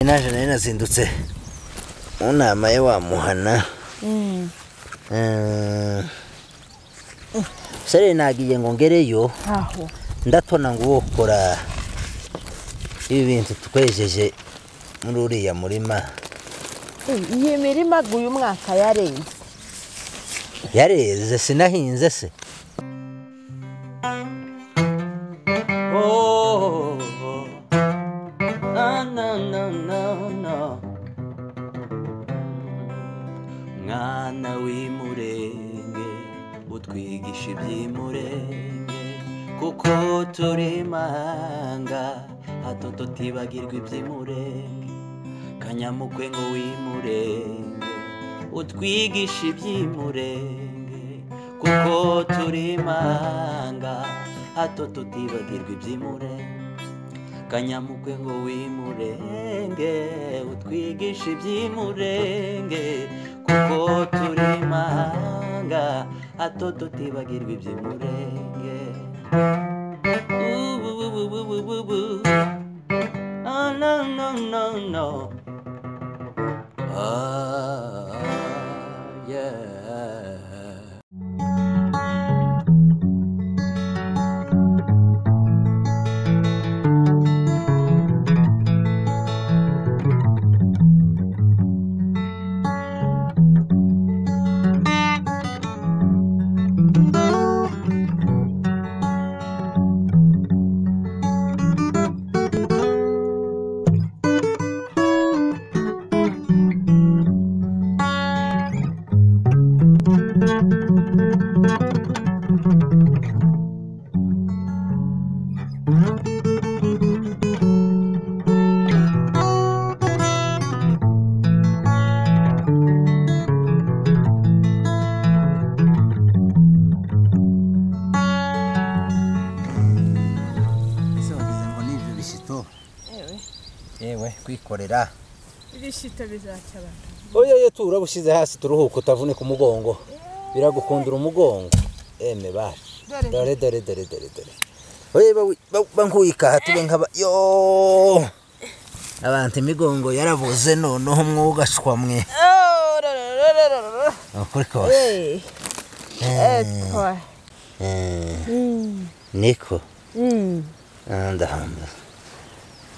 Naje nari nazindutse mu nama ye wa muhana. Sere nagiye ngo ngereyo aho ndatona ngo wokora ibi bintu tukwejeje muri uriya murima. Iyi mirima uyu mwaka yareze. Yareze sinahinze se. Oh, no, no, no, no. Mwana w'Imurenge utwigisha iby'Imurenge kuko turi imahanga hato tutibagirwa iby'Imurenge. Kanyamukwe ngo w'Imurenge utwigisha iby'Imurenge kuko turi imahanga hato tutibagirwa iby'Imurenge. Kanyamukwe ngo w'Imurenge utwigisha iby'Imurenge kuko turi imahanga hato tutibagirwa iby'Imurenge. Ubu. Oh, no, no, no, no. Ah, yeah. Ewe kwikorera ibishito bizaca abantu. Oya ye turabushize hasi turuhuko utavunika umugongo. Biragukundura umugongo. Eme bashi. Dore dore dore dore dore. Oye bankuyika tube nkaba yo. Abantu imigongo yarabuze noneho mwugashwa mwe. Ukuri kose. Niko. Ndahamba.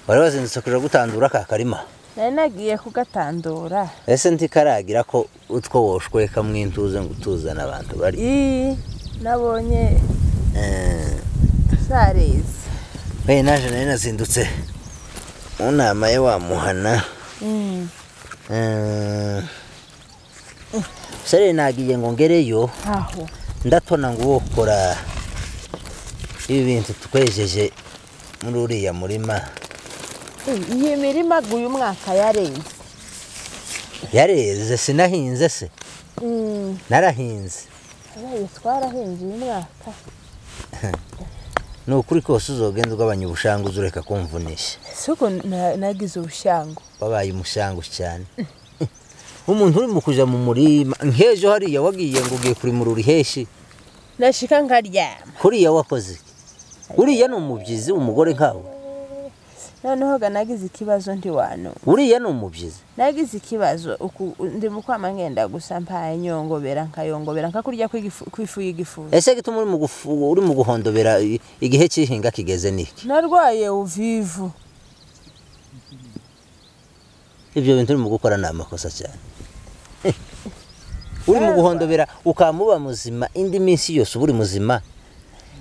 Wari wazindutse kuja gutandura aka karima? Nari nagiye kugatandura. Ese ntikaragira ko utwo woshweka mwintuze ngo utuzana abantu bari? Nabonye sareze. We naje nari nazindutse mu nama ye wa muhana. Sere nagiye ngo ngereyo aho ndatona ngo wokora ibi bintu tukwejeje muri uriya murima. Iyi mirima uyu mwaka yareze. Yareze sinahinze se. Narahinze. Abaye twarahinze uyu mwaka. Ni ukuri kose uzogenda ugabanya ubushangu uzureka kumvunisha. Suko nagize ubushangu. Wabaye umushangu cyane. Umuntu uri mu kuja mu murima nkejo hariya wagiye ngo ugiye kurimura uriheshi. Nashika nkaryama. Kuriya wakoze. Uriya ni umubyizi umugore nkawe. Noneho ga nagize ikibazo ntiwano. Uriya ni umubyizi. Nagize ikibazo ndi mukwama ngenda gusa mpaye nyongobera nkayongobera nkakurya kwifu y'igifu. Ese gituma uri mu guhondobera igihe cyihinga kigeze niki? Narwaye uvivu. Ibyo bintu uri mu gukora ni amakosa cyane. Uri mu guhondobera ukamuba muzima indi minsi yose uri muzima.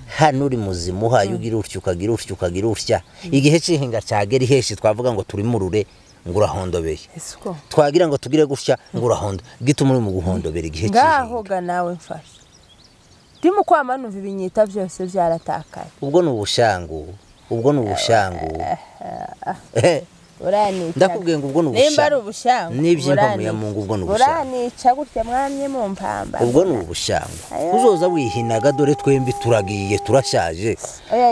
Hano uri muzima uhaye ugira utyo ukagira utyo ukagira utya. Igihe cyihinga cyagera iheshi twavuga ngo turimurure ngo urahondobeye. Twagira ngo tugire gutya ngo urahondo. Gituma uri mu guhondobera igihe cyihinga. Ngaho ga nawe mfasha. Ndimo kwama numva ibinyita byose byaratakaye. Ubwo ni ubushangu. Ubwo ni ubushangu. Uranica. Ndakubwiye ngo ubwo ni ubushangu. Nimba ari ubushangu. N'iby'impamu ya Mungu ubwo ni ubushangu. Uranica gutya mwamye mu mpamba. Ubwo ni ubushangu. Uzoza wihinaga dore twembi turagiye turashaje.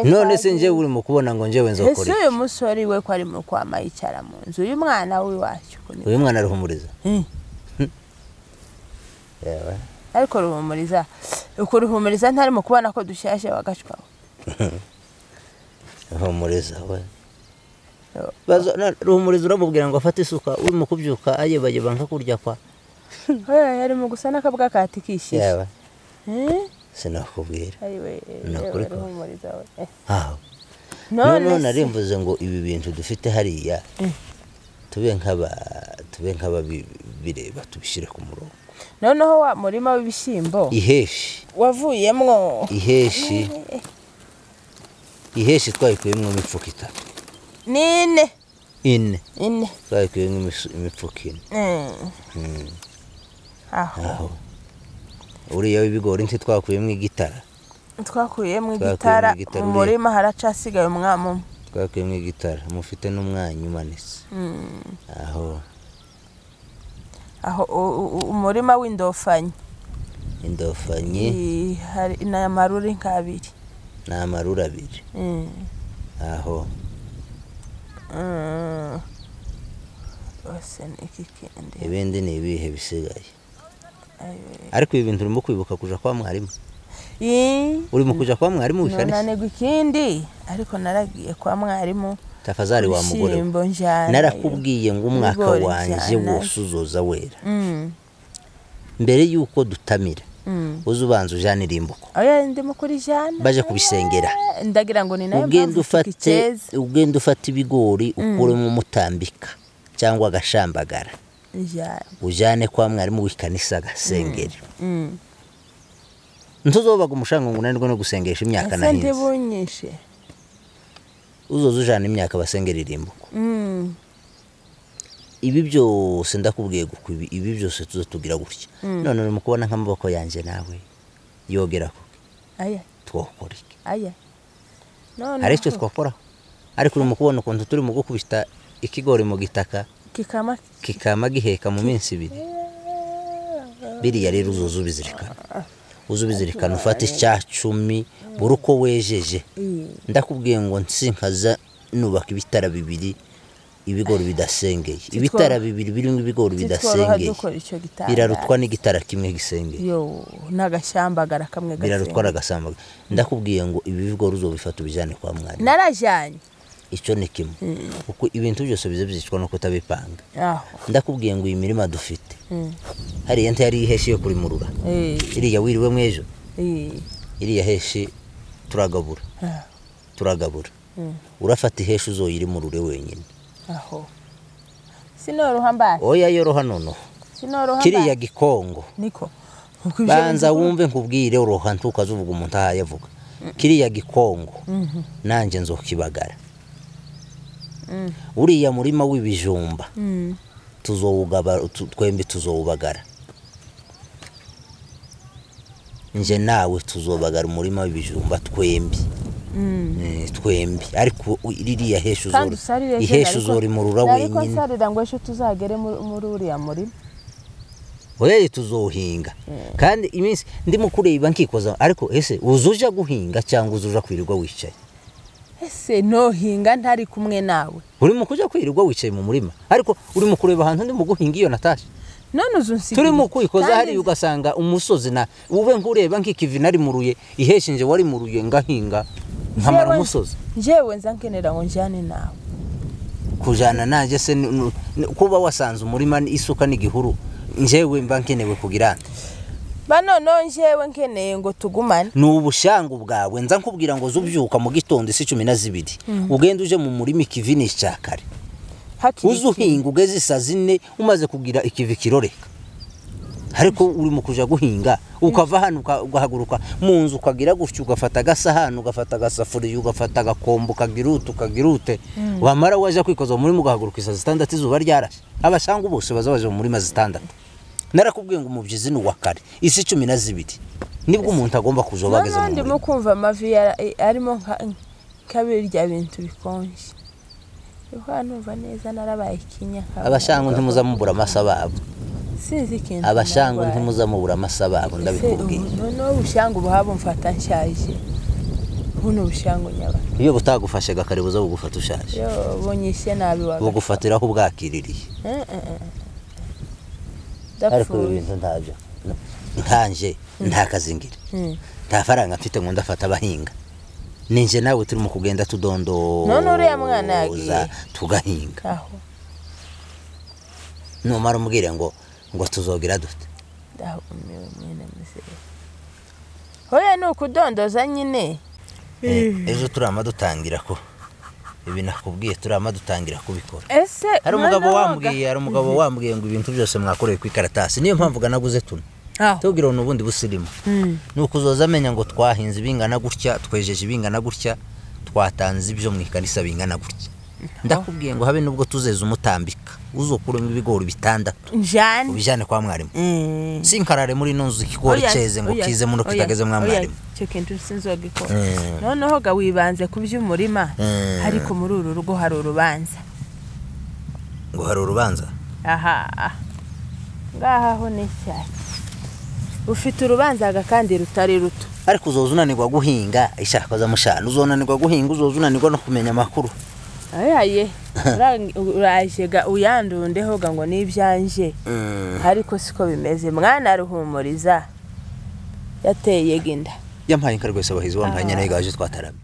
None se nje uri mu kubona ngo njewe nzokora. Ese uyu musore we ko ari mu kwama yicara mu nzu uyu mwana w'iwacu. Uyu mwana Ruhumuriza. Yewe. Ariko Ruhumuriza, uko Ruhumuriza ntari mu kubona ko dushashe wagashwaho. Ruhumuriza we. Ruhumuriza uramubwira ngo afate isuka urimo kubyuka ayebayeba nka kurya kwa oya yarimo gusa n'akabwa katikishije yewe sinakubwira Ruhumuriza we aho none narimvuze ngo ibi bintu dufite hariya tube nk'aba bireba tubishire ku murongo. Noneho wa murima w'ibishyimbo iheshi wavuyemwo iheshi twayikuyemwo imifuka 3 nine ine ine twayikuyemwo imifuka 4. Aho uriya w'ibigori ntitwakuyemwo igitara twakuyemwo igitara mu murima haracasigaye umwamo umwe twakuyemwo igitara mufite n'umwanya umanitse. Aho aho umurima w'indofanyi hari n'amaruri nk'abiri n'amaruri abiri. Aho ibindi ni ibihe bisigaye? Ariko ibi bintu urimo kwibuka kuja kwa mwarimu? Urimo kuja kwa mwarimu w'ikanisa? None ikindi ariko naragiye kwa mwarimu. Tafazari wa mugore narakubwiye ngo umwaka wanje wose uzoza wera. Mbere yuko dutamira uzubanza ujana irimbuko. Oya ndimo kuri jana baje kubisengera ndagira ngo ni nayo mpamvu ugenda ufata ibigori ukuremo umutambika cyangwa agashambagara ujane kwa mwarimu w'ikanisa agasengera. Ntuzobaga umushango ngo unanirwe no gusengesha imyaka nahinze. Ese uzoza ujana imyaka basengera irimbuko. Ibi byose ndakubwiye guko ibi byose tuzotugira gutya. None urimo kubona nk'amaboko yanje nawe yogera ko aya twokora iki? Aya none hari icyo twakora ariko urimo kubona ukuntu turi mu gukubita ikigori mu gitaka kikama giheka mu minsi ibiri. Biriya rero uzoza ubizirikana ufate icya 10 buri uko wejeje. Ndakubwiye ngo nsinkaza nubaka ibitara bibiri ibigori bidasengeye. Ibitara bibiri birimo ibigori bidasengeye birarutwa n'igitara kimwe gisengeye. Yo n'agashambagara kamwe gasengeye birarutwa n'agasambagara. Ndakubwiye ngo ibi bigori uzobifata ubijane kwa mwarimu. Narajanye icyo ni kimwe kuko ibintu byose bize byicwa no kutabipanga. Ndakubwiye ngo iyi mirima dufite hariya ntiyari iheshi yo kurimurura iriya wiriwe mwejo iriya heshi turagabura urafata iheshi uzoyirimurure wenyine. Aho sinoroha mbaye oya yoroha noneho sinoroha kiriya gikongo niko banza wumve nkubwire uroha ntukazuvuga umuntu ahayavuga. Kiriya gikongo nanje nzokibagara. Uriya murima w'ibijumba tuzowugaba twembi tuzowubagara. Nje nawe tuzobagara umurima w'ibijumba twembi. Twembi ariko ririya heshu zori iheshu zori murura wenyine. Ariko nsarira ngo esho tuzagere muri uriya murima oya tuzohinga. Kandi iminsi ndimo kureba nkikoza ariko ese uzuja guhinga cyangwa uzuja kwirirwa wicaye? Ese no hinga ntari kumwe nawe. Urimo kuja kwirirwa wicaye mu murima ariko urimo kureba ahantu ndimo guhinga iyo natashe. None uzunsigira turimo kwikoza hari ugasanga umusozi na ube nkureba nkikivi nari muruye iheshinje wari muruye ngahinga nkamara umusozi. Jewe nza nkenera ngo njane nawe. Kujana nanje se kuba wasanze umurima isuka n'igihuru njewe mba nkenewe kugira bano no njewe nkeneye ngo tugumane. Ni ubushangu bwawe nza nkubwira ngo zubyuka mu gitondo isi 12 ugenda uje mu murima ikivi ni icyakare uzuhinga ugeze saa 4 umaze kugira ikivi kiroreka. Ariko uri mu kuja guhinga ukava hano ugahaguruka mu nzu ukagira gutyo ugafata agasahani ugafata agasafuriya ugafata agakombo ukagira ukagirute wamara waje kwikoza muri mugahaguruka saa 6 izuba ryarashe. Abashangu bose bazabaje mu murima 6. Narakubwiye ngo umubyizi ni uwa kare isi 12 nibwo umuntu agomba kuzobageza mu murima. Ndimo kumva amavi arimo kabirya bintu bikonje. Numva neza narabaye ikinya. Abashangu ntimuzamubura amasababo. Sinzi ikintu. Abashangu ntimuzamubura amasababo ndabikubwiye. None ubushangu buhabo mfata nshaje. Buno bushangu nyaba. Iyo butagufashe gakaribuza bugufata ushaje. Yo bonyishe nabi waga. Bugufatiraho ubwakiririye. Ariko ibintu ntabyo. Nkanje ntakazingira. Nta faranga mfite ngo ndafata abahinga. Ninjye nawe turimo kugenda tudondoza. None uriya mwana yagiye. Tugahinga. Aho. Numara umubwire ngo tuzogira dute. Ndahumiwe mwene muzee. Hoya ni ukudondoza nyine. Ejo turama dutangira ko ibi nakubwiye turama dutangira kubikora. Ese hari umugabo wambwiye ngo ibintu byose mwakoreye ku ikaratasi, niyo mpamvu ganaguze tuno. Tubwira n'ubundi busirimu. Nuko uzoza amenya ngo twahinze bingana gutya, twejeje bingana gutya, twatanze ibyo mu ikanisa bingana gutya. Ndakubwiye ngo habe nubwo tuzeza umutambika uzokuramo ibigori bitandatu ubijane kwa mwarimu. Sinkarare muri ino nzu ikigori cyeze ngo kize muno kitageze mwa mwarimu. Icyo kintu sinzogikora. Noneho ga wibanze ku by'umurima, ariko muri uru rugo hari urubanza. Ngo hari urubanza? Aha. Ngaha ho ni cyane. Ufite urubanza kandi rutari ruto. Ariko uzoza unanirwa guhinga ishaka za mushana, uzonanirwa guhinga, uzoza unanirwa no kumenya amakuru. Ayaye urajega uyandundeho ga ngo nibyanje. Ariko siko bimeze mwana Ruhumuriza yateye ginda. Yampaye inka rwese abahizi wampaye nyene gaje twataramye.